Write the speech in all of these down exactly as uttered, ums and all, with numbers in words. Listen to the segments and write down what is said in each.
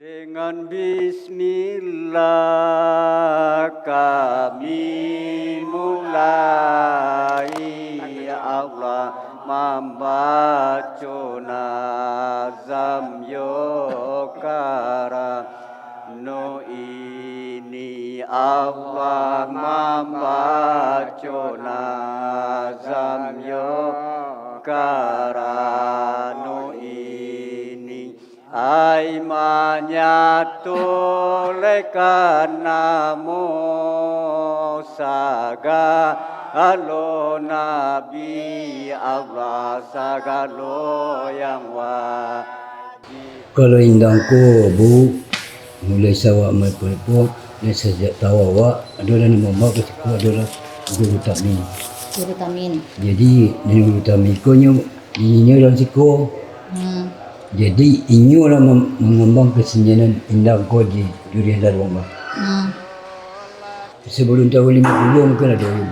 Dengan bismillah kami mulai, Allah mambaco nazam yo karano ini, Allah mambaco nazam yo karano ini. Ai manyato le ka namo sagalo nabi Allah, sagalo yang wajib. Kalau indang ko, Bu, mulai sawak melepo-lepo, dan sajak tawa awak, ado lah namo bak siko, ado lah Guru Tamin. Guru Tamin. Jadi, dari Guru Tamin ko nyo, inyo dalam siko. Hmm. Jadi, inyo lah mem-, mangambang kasenian indang ko di durian dalam rumah. Hmm. Sebelum tahun lima puluh mungkin ado, Bu.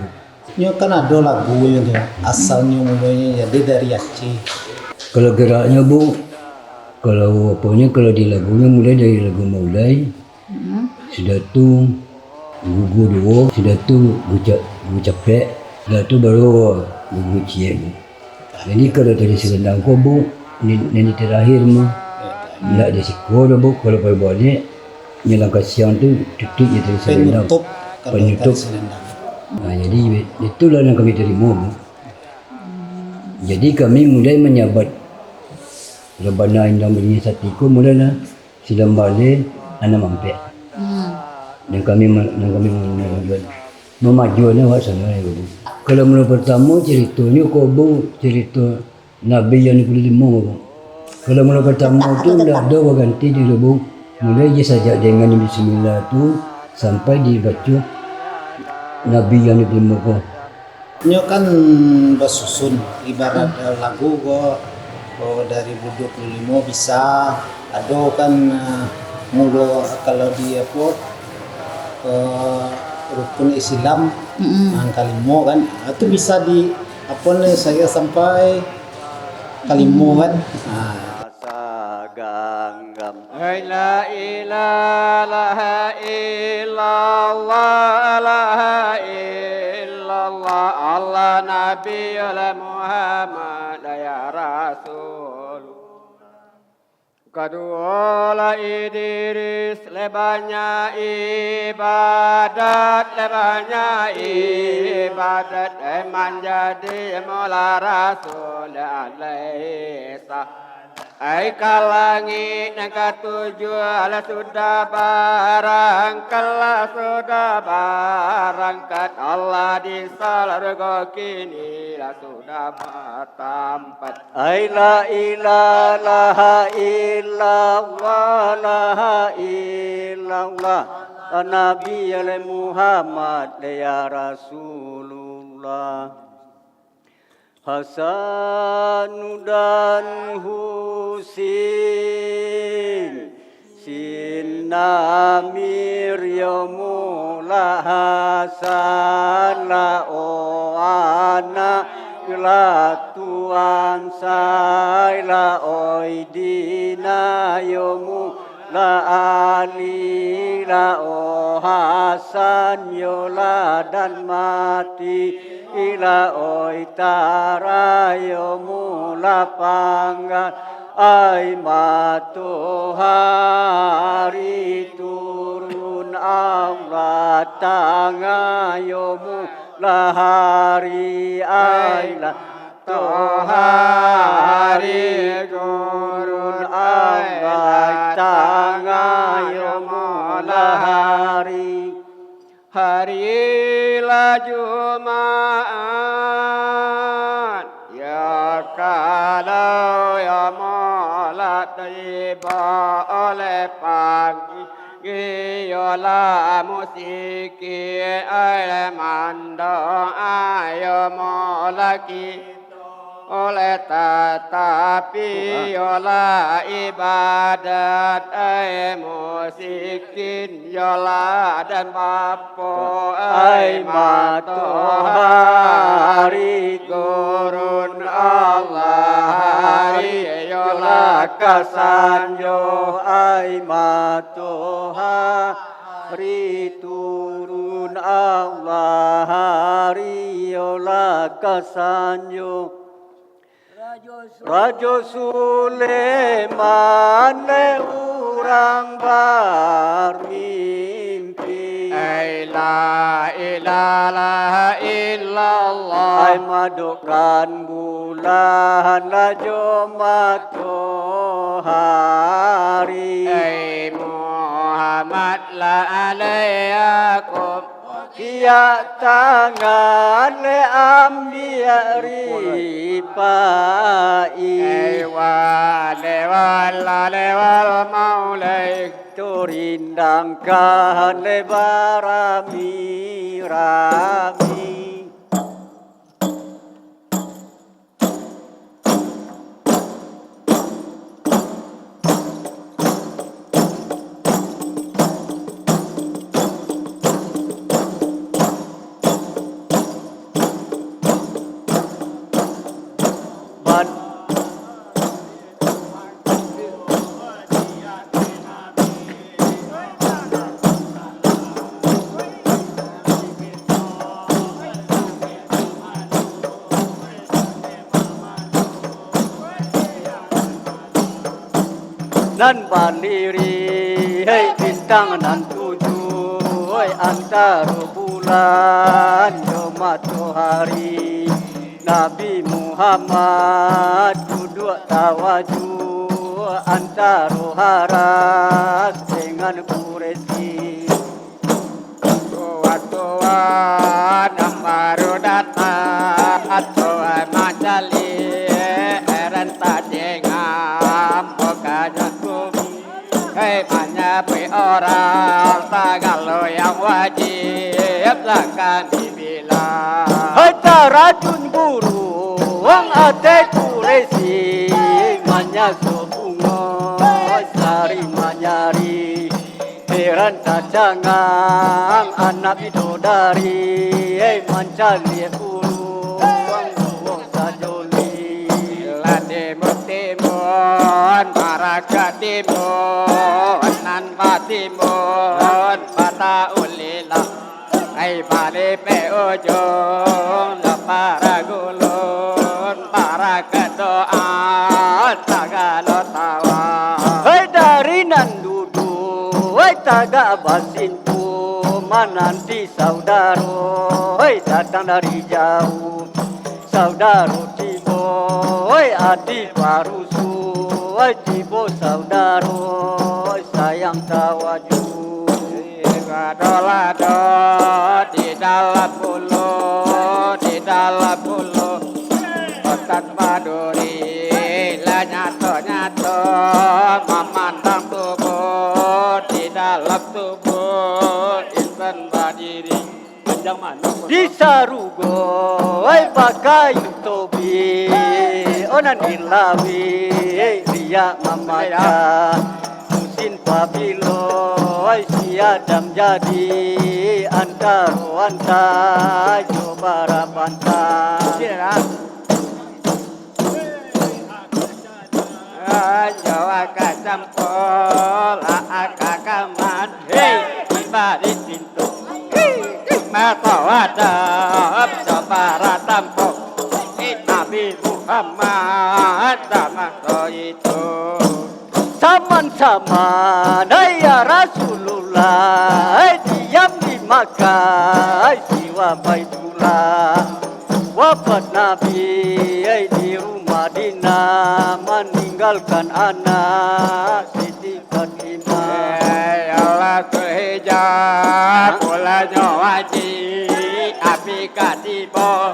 Nyo kan ado lagunyo tu, asalnyo mulonyo jadi dari Aceh. Kalau geraknyo, Bu, kalau aponyo, kalau di lagunyo mulai dari lagu Maulai, hmm, sudah tu gugu duo, sudah tu gugu ca-, gugu capek, sudah tu baru gugu ciek, Bu. Jadi kalau tadi sarendang ko, Bu, ni, ni terakhir, Bu. Indak di siko doh, Bu, kalau pai baliak, nyo langkah siang tu tutuik je tadi sarendang. Penutup, kalau tadi sarendang. Nah, jadi itulah yang kami tarimo, Bu. Jadi kami mulai manyabat Rabbana indang bunyi sati ko, mulailah Silam Baleh, Anam Ampek. Hmm. Dan kami ma-, dan kami ma-, ma-, mamajuan awak sana, ya, Bu. Kalau mula pertamo caritonyo ko, Bu, carito Nabi yang dua puluh limo, Bu. Kalau mula pertamo tu ndak ado baganti di lubung. Mulai je sajak dengan bismillah tu sampai dibaco Nabi yang dua puluh limo ko. Nyo kan basusun, ibarat, eh, lagu ko, ko dari dua puluh limo bisa, ado kan, eh, mulo kalau di apo, eh, rukun Islam, mm-mm, yang kalimo kan, ah, tu bisa di, apo ni, saya sampai kalimo kan. Ah. Saganggam. Hai la ilaha illallah, la ilaha illallah, Allah Nabi, Allah Muhammad, ya Rasul. Kaduo lah Idris, le banyak ibadat, le banyak ibadat, eh, manjadi mula Rasul alaihi salam. Ai ka langik nan katujuah lah sudah barangkat, lah sudah barangkat, Allah di sarugo kini lah sudah batampat. Ai la ilaha illallah, la ilaha illallah, Nabi ya Muhammad, ya Rasulullah. Hasanu dan Husin, Sin Namir yo mula Hasan lah, o anak lah Tuan Sai lah, oi Dina yo mula Ali lah, o Hasan yo lah dan mati. Ila oi tarayo mula pangga, ai matohari turun, Allah tangayo mula hari, ai la tohari turun, Allah tangayo mula hari. Hari lah Jumaat, ya kalau ya molat tiba oleh pagi, yo lah musiki ai mando ayo molaki. Oleh tatapi, yolah ibadat, ai musikin, yolah dan bapo, ai matohari gurun Allah hari, yolah Ka sanjo ai matohari turun, Allah ariolah ka sanjo. Rajo Sulaiman dek urang bamimpi. Ai la ilaha illallah. Ai madokkan bulan lah jo matohari. Ai Muhammad lah alaiakum. Kiak tangan le ambiak ripai. Ewa lewal lewal maulai. Turindangkan le barami-rami. Ban- Nan bandiri, hei, bintang nan tujuh, hei, antaro bulan jo matohari. Nabi Muhammad duduak tawajuh antaro Haras dengan Quraisy. Tuan-tuan nan baru datang, tuan mancaliak, heran tacingam, bukannya kumi. Hei, manyabuik urang, sagalo yang wajib takkan dibilang. Hei, tarajun buruang ateh Quraisy, manyaso bungo, sari manyari, heran tacangang anak bidodari, hei, mancaliak buruang, buruang sajoli. Lah timbun-timbun, maraka timbun, nan batimbun, bataulila. Ai balipek ujung, lapara gulun, baraka doa, sagalo tawa. Hei, dari nan duduak, hei, tagak basimpuh, mananti saudaro, hei, datang dari jauh. Saudaro tibo, oi, ati parusu, oi, tibo saudaro, oi, sayang tawajuh. Lado-lado di dalam bulu, di dalam bulu, otak baduri lah nyato-nyato mamandang tubuh, di dalam tubuh insan badiri. Di sarugo, oi, bakayu tobi, oh, nan dilawik, riak mamacah. Musin pabilo, oi, si Adam jadi, antaro anta jo bara banta. Anjo aka campur, lah aka kaman, hei, tiba di pintu. Mato adab, coba ratampo, Nabi Muhammad, sama itu. Saman-saman, ai ya Rasulullah, ai diam di Makkah, ai siwa Baitullah. Wafat Nabi, ai di rumah Madinah, maninggalkan anak Siti Fatimah. Ai Allah Zulhijjah, bulanyo haji, Nabi ka tibo,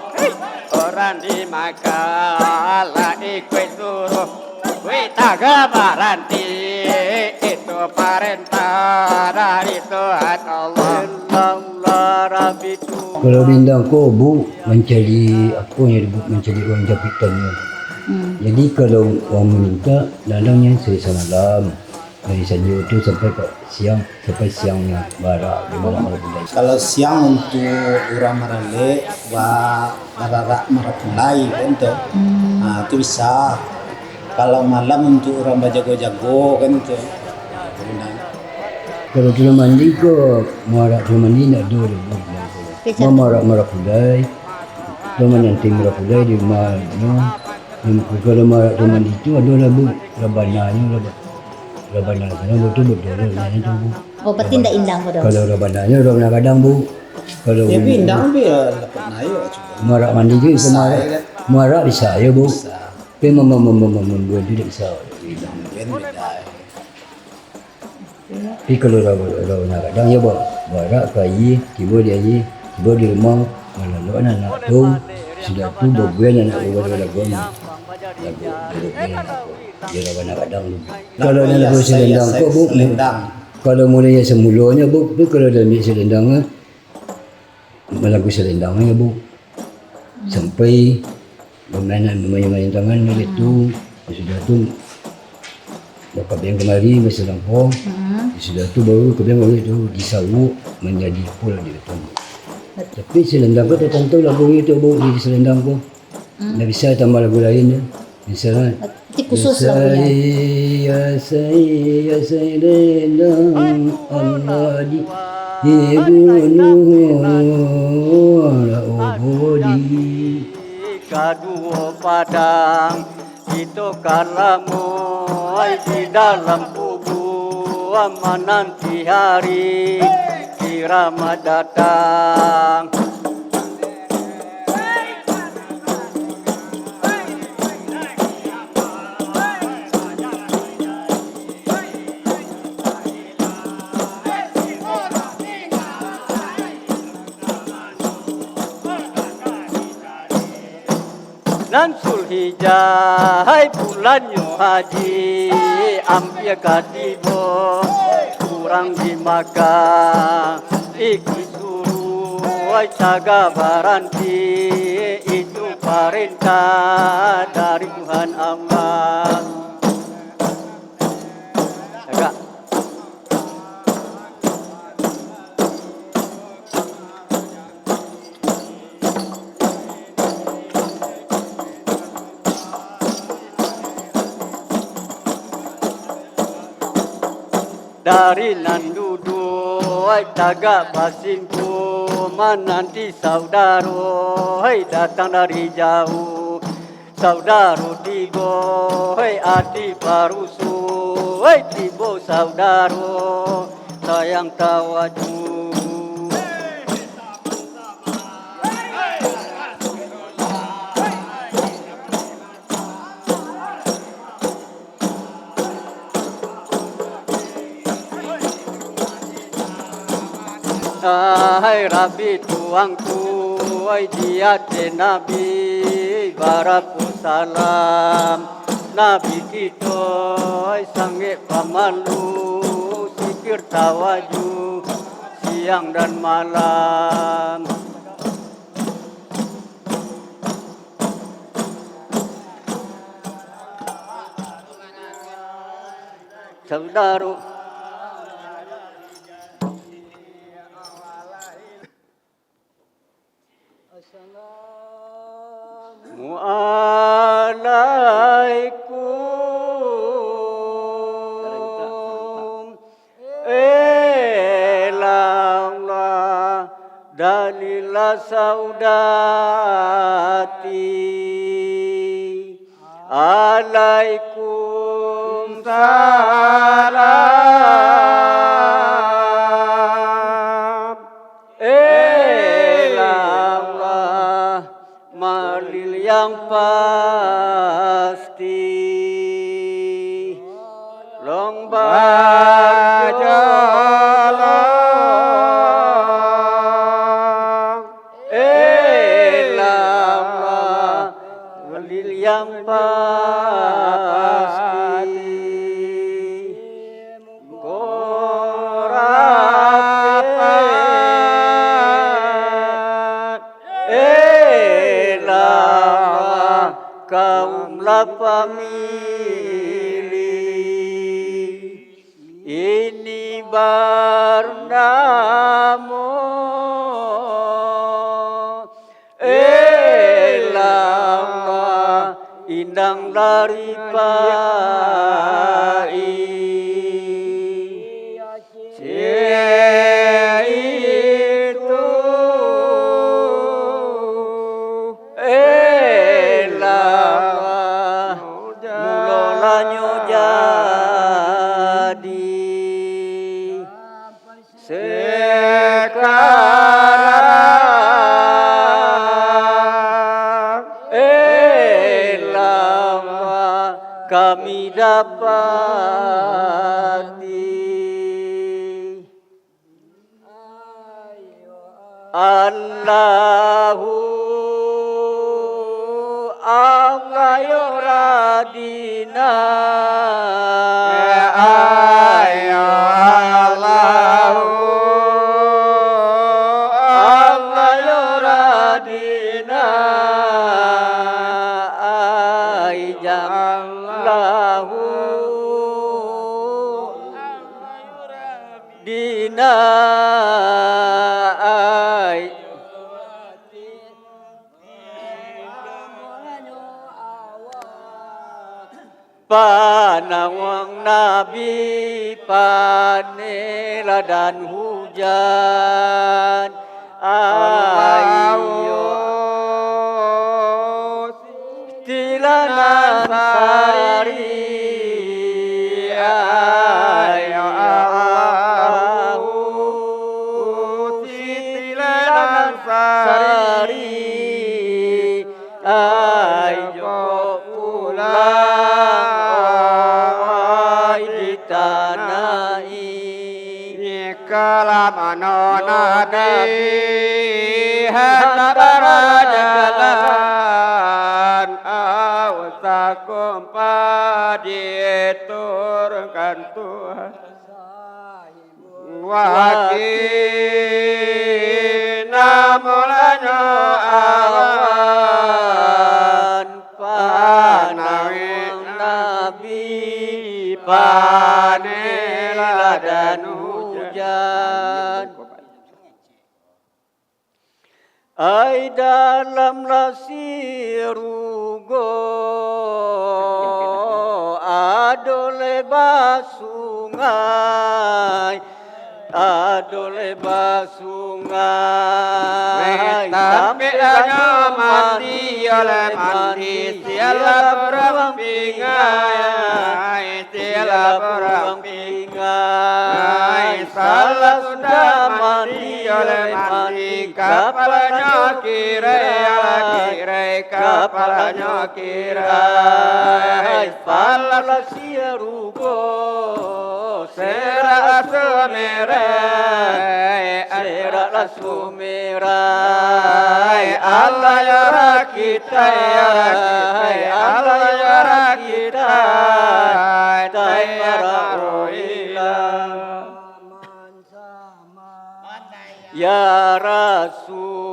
urang di Makkah, lah ikuik suruh. Weh, tagak baranti, itu parentah dari Tuhan Allah. Kalau di Indang ko, Bu, mancari, apo nyo disebut, mancari urang japitan nyo. Hmm. Jadi, kalau urang mamintak, kadang-kadang nyo sari samalam, dari sanjo tu sampai ka siang, sampai siang nyo barak, di malam-malam tu. Kalau siang untuk urang maralek, ba-, bararak marapulai, kan tu. Hmm. Ah, tu bisa. Kalau malam untuk urang bajago-jago kan tu. Kalau tuluak mandi ko, marak tuluak mandi ndak ado doh. Kecap. Marak-marak pulai. Tuluak mandi marak pulai di rumah nyo. Kalau marak tuluak mandi tu ado lah, Bu. Rabananyo, raba-, rabana sano, Bu, tu bedo lah, nyo tu, Bu. Oh, berarti ndak indang ko doh? Kalau rabananyo, rabana gadang, Bu. Kalau tapi indang, tapi yo dapat naik, cubo. Marak mandi tu, bisa, marak, yo kan? Marak bisa, yo, Bu. Bisa. Tapi mem-, mem-, mem-, mem-, membuat tu dak bisa. Indang, kan beda, yo. Tapi kalau urang, urang, urang gadang, yo, ba-, barak ka aia, tibo di aia, tibo di rumah, malalok anak tu, sudah tu baguan anak urang lagu ni. Lagu, lagu ni anak tu. Di urang gadang tu. Kalau nan lagu selendang ko, Bu, selendang. Kalau mulai yang semulonyo, Bu, tu kalau dah ambil selendang, malagu selendang aja, Bu. Sampai bamainan, bamain-main tangan macam tu. Sudah tu, bakabiang kamari, basalangko. Hmm. Sudah tu, baru kabiang balik tu, disawuk manjadi pul dia tu. Tapi selendang ko tatantu lagu itu, Bu, di selendang ko. Hmm. Ndak bisa tambah lagu lain tu. Misalnya, ti khusus lagunya. Asai, asai, asai lendang Allah di, di gunung Allah Bodi. Kaduo padang, kito kan lamo di dalam kubua, mananti hari kiamat datang. Nan Zulhijjah, hai bulannyo haji, ampia ka tibo, urang di Makkah, ikut suruah, cagak baranti, itu parentah dari Tuhan Allah. Cagak. Dari nan duduak tagak basimpuah, mananti saudaro, hai, datang dari jauah. Saudaro tibo, hai, ati paruso, hai, tibo saudaro, sayang tawajuh. Ahai Rabbi Tuanku, ai di ateh Nabi barapo salam. Nabi kito, ai sangaik pamalu, zikir tawajuh siang dan malam. Saudaro. Assalamualaikum. Elanglah dalilah saudati. Alaikum salam. Elanglah malil yang pasti. Long bajalang, elanglah malil yang pasti. Ko rapek, elanglah kaum lah pamilih. Ini baru namo, elanglah indang lah Ripai. Saitu elah mulolanyo jadi. Sekarang elah kami dapati. Allahu Allah yo Radina. Ayo Allahu Allah yo Radina. Ai jam Allahu Dina ai. Panawang Nabi paneh ladan hujan. Ayo. Tilanan sari, ayo Allahu, tilanan sari, ayo pulang, ai di tanah i. Kalamano Nabi handak barajalan, awak kumpa diturunkan Tuhan. Wakina mulanyo awan, panawang Nabi paneh ladan hujan. Ai dalam lah sirugo, ado leba sungai, ado leba sungai, tampek lah nyo mandi, oleh mandi, sialah buruang pingai, sialah buruang pingai, salah sudah mandi, oleh mandi, kapalanyo kirai, alah kirai, kapalanyo kirai, salah sirugo, serak lah sumerai, serak lah sumerai, alah yo rakitai, yo rakitai, alah yo rakitai, tai mararoilah. Ya Rasulullah,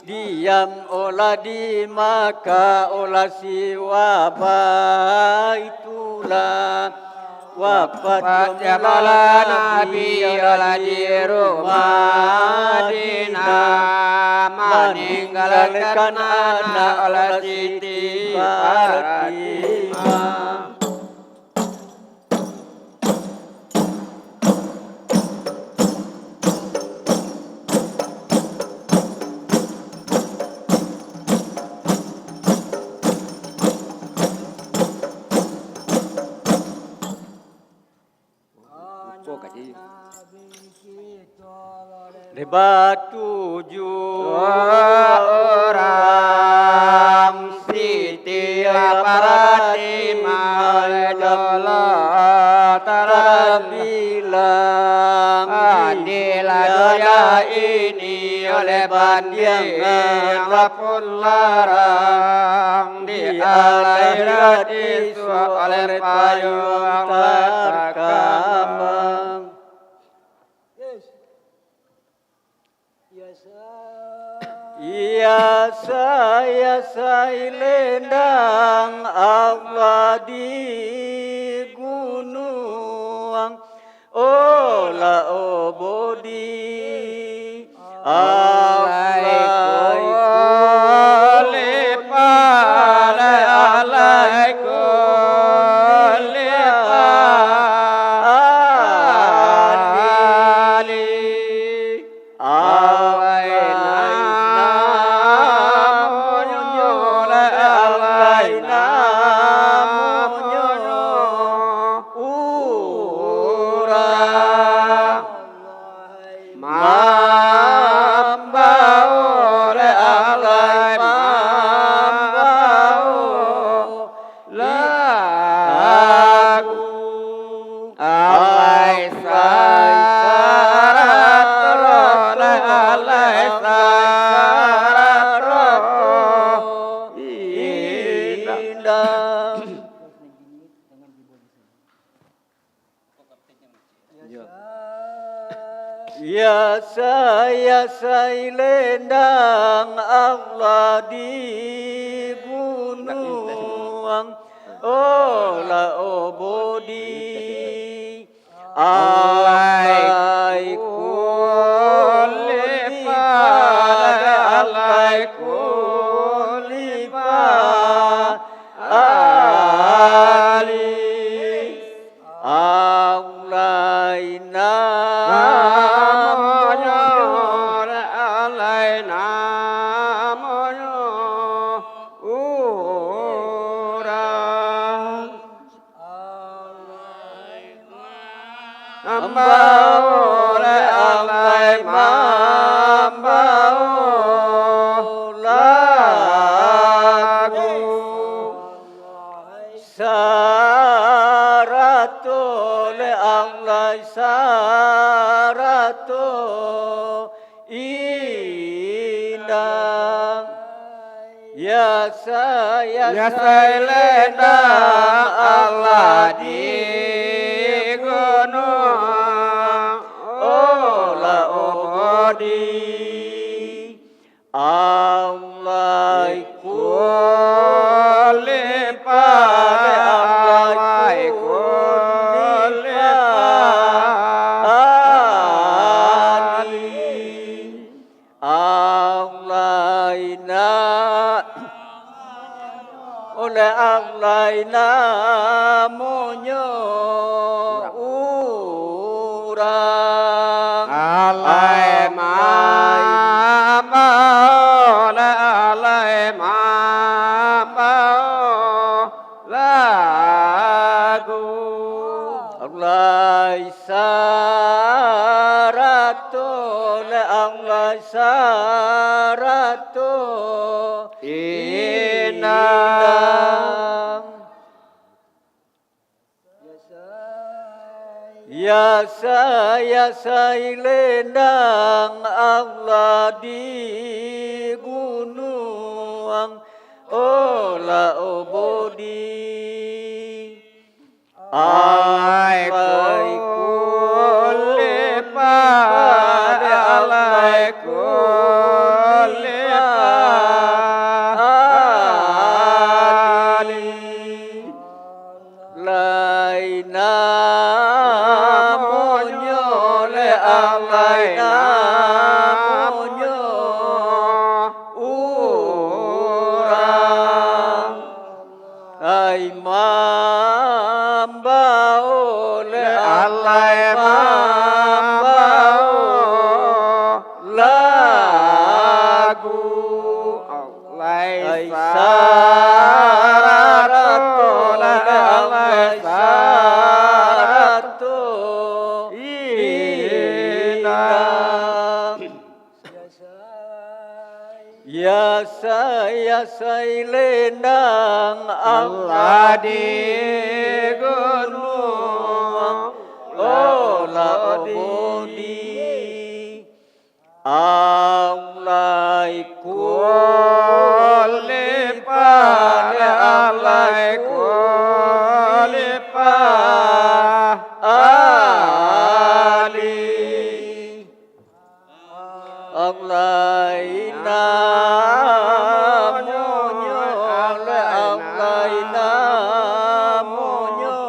diam olah di Makkah, olah si wabah itulah. Wafat jabalah Nabi, olah di rumah Madinah, maninggalkan anak, olah Siti Fatimah. Dibatuju urang Siti Fatimah dolo tabilang, adilah doya ini oleh bandiang lapun larang, di akhirat isuak oleh payuang takambang. Iya sa, iya sa ilendang Allah di gunuang, olah obodi Allah alaikum. Alaina munyo, alaina munyo, urang mambao, alai mambao lagu. Alai sarato, alai sarato indak. Ya sa, ya sa ilendang Allah di gunuang, olah obodi. Alai kulipa, alai kulipa. Ali, alaina munyo, alaina munyo, urang mambao, alai mambao lagu. Sarato, alai sarato indak. Ya sa, ya sa ilendang Allah di gunuang, olah obodi. Alai kulipa, alai kulipa. Ali, alaina munyo, alaina munyo urang. Alai mambao, alai mambao lagu. Alai sarato, alai sarato indak. Ya sa, ya sa ilendang Allah di gunuang, olah obodi. Alai kulipa, alai kulipa. Ali, alaina munyo, alaina munyo urang. Ai mambao, alai mambao lagu. Alai sarato, alai sarato indak. Ya sa, ya sa ilendang Allah di gunuang, olah obodi. Alai kulipa, alai kulipa. Ali, alaina munyo, alaina munyo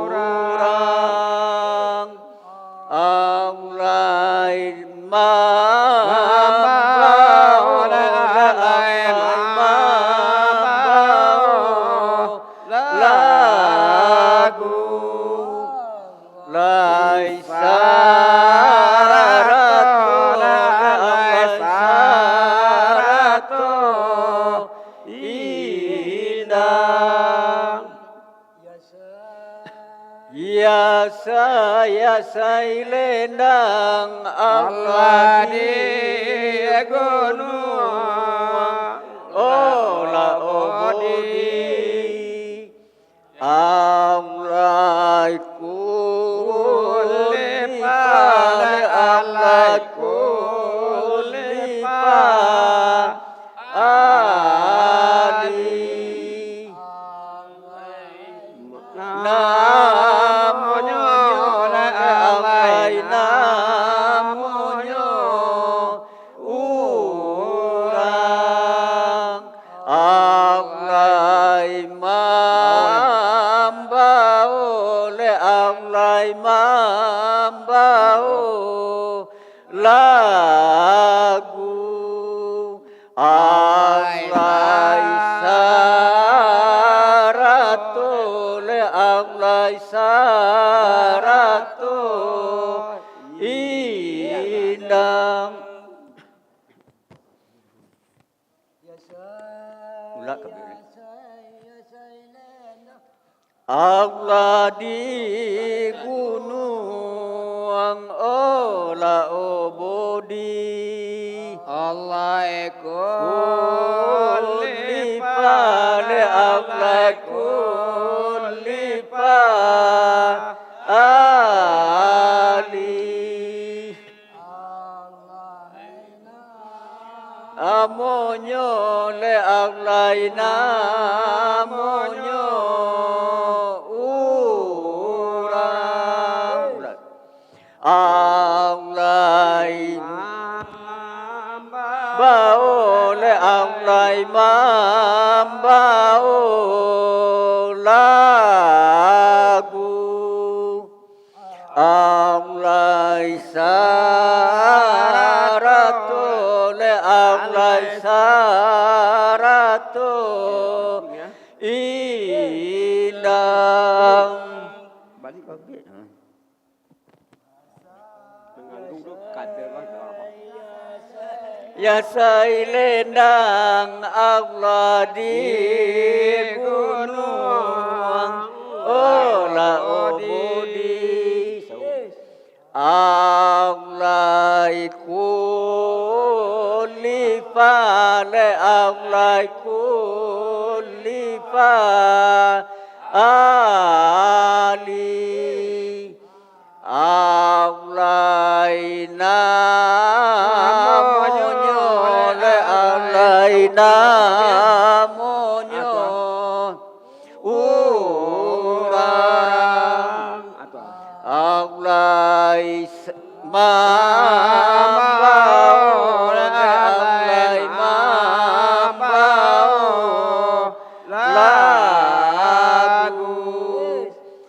urang. Alai Yasai, yasai lendang Allah di gunuang, olah obodi. Aulai kulipale, aulai kulipa ali. Namonyo le alai, namonyo urang. Aulai mambao le, aulai mambao lagu. Aulai sarato le, aulai sarato inang. Ulak ka. Allah di gunuang, olah obodi. Allah kulipa le, Allah kulipa ali. Amonyo le aulai, namonyo urang. Aulai mambao le, aulai mambao lagu. Aulai sarato le, aulai sarato inang. Balik babik. Yasai lendang Allah di gunuang, olah obodi. Aulai kulipa le, aulai kulipa ali. Aulai namonyo le, aulai namonyo urang. Aulai mambao le, aulai mambao lagu.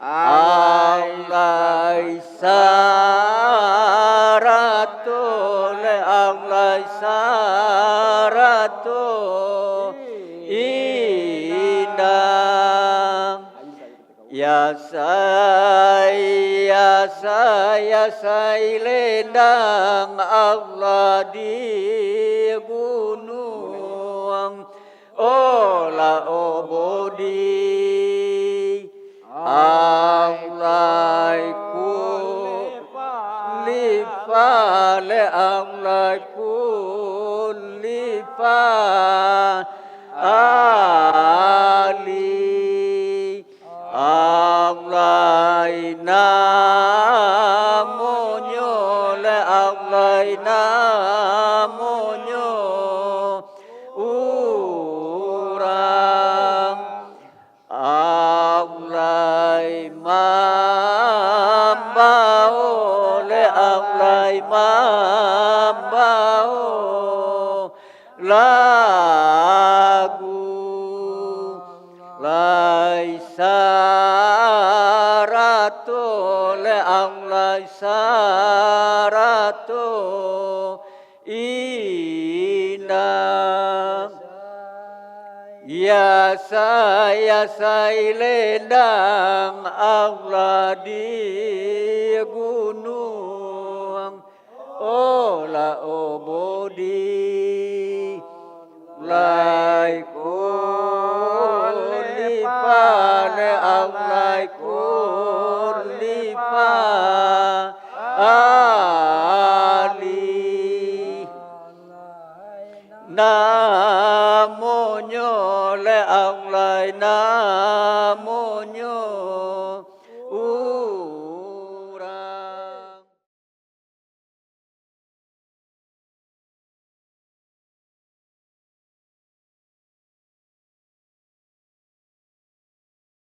Aulai sarato le, aulai sarato inang. Yasai, yasai, yasai lendang Allah di gunuang, olah obodi. Aulai kulipa le, aulai kulipa ali. Aulai namonyo le, aulai namonyo urang. Aulai mambao le, aulai mambao lagu. Lai sarato le, aulai sarato inang. Yasai, yasai lendang Allah di gunuang, olah obodi. Lai kulipa le, aulai